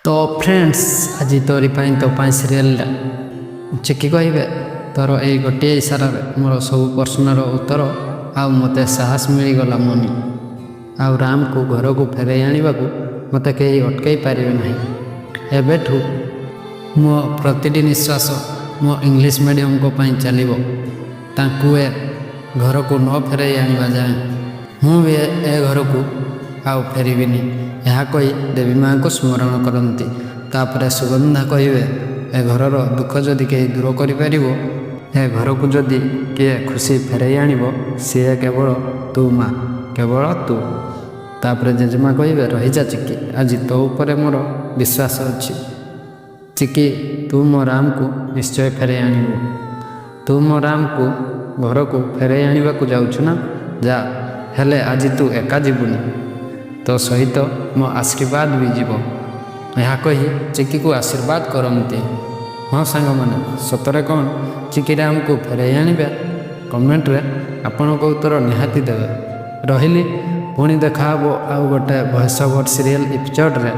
ତ ଫ୍ରେଣ୍ଡସ୍, ଆଜି ତୋରି ପାଇଁ ତୋ ପାଇଁ ସିରିଏଲରେ ଚିକି କହିବେ, ତୋର ଏଇ ଗୋଟିଏ ଇଶାରାରେ ମୋର ସବୁ ପ୍ରଶ୍ନର ଉତ୍ତର ଆଉ ମୋତେ ସାହସ ମିଳିଗଲା ମନି। ଆଉ ରାମକୁ ଘରକୁ ଫେରାଇ ଆଣିବାକୁ ମୋତେ କେହି ଅଟକାଇ ପାରିବେ ନାହିଁ। ଏବେଠୁ ମୋ ପ୍ରତିଟି ନିଶ୍ୱାସ ମୋ ଇଂଲିଶ ମିଡ଼ିୟମଙ୍କ ପାଇଁ ଚାଲିବ। ତାଙ୍କୁ ଏ ଘରକୁ ନ ଫେରାଇ ଆଣିବା ଯାଏଁ ମୁଁ ବି ଏ ଘରକୁ ଆଉ ଫେରିବିନି। ଏହା କହି ଦେବୀ ମାଆଙ୍କୁ ସ୍ମରଣ କରନ୍ତି। ତାପରେ ସୁଗନ୍ଧା କହିବେ, ଏ ଘରର ଦୁଃଖ ଯଦି କେହି ଦୂର କରିପାରିବ, ଏ ଘରକୁ ଯଦି କିଏ ଖୁସି ଫେରାଇ ଆଣିବ, ସିଏ କେବଳ ତୁ ମା, କେବଳ ତୁ। ତାପରେ ଜେଜେମା କହିବେ, ରହିଯା ଚିକି, ଆଜି ତୋ ଉପରେ ମୋର ବିଶ୍ୱାସ ଅଛି। ଚିକି, ତୁ ମୋ ରାମକୁ ନିଶ୍ଚୟ ଫେରାଇ ଆଣିବୁ। ତୁ ମୋ ରାମକୁ ଘରକୁ ଫେରାଇ ଆଣିବାକୁ ଯାଉଛୁ ନା? ଯା, ହେଲେ ଆଜି ତୁ ଏକା ଯିବୁନି, ତୋ ସହିତ ମୋ ଆଶୀର୍ବାଦ ବି ଯିବ। ଏହା କହି ଚିକିକୁ ଆଶୀର୍ବାଦ କରନ୍ତି। ହଁ ସାଙ୍ଗମାନେ, ସତରେ କ'ଣ ଚିକି ରାମକୁ ଫେରାଇ ଆଣିବେ? କମେଣ୍ଟରେ ଆପଣଙ୍କ ଉତ୍ତର ନିହାତି ଦେବେ। ରହିଲି, ପୁଣି ଦେଖାହେବ ଆଉ ଗୋଟେ ଭଏସ୍ ଓଭର୍ ସିରିଏଲ୍ ଏପିସୋଡ଼ରେ।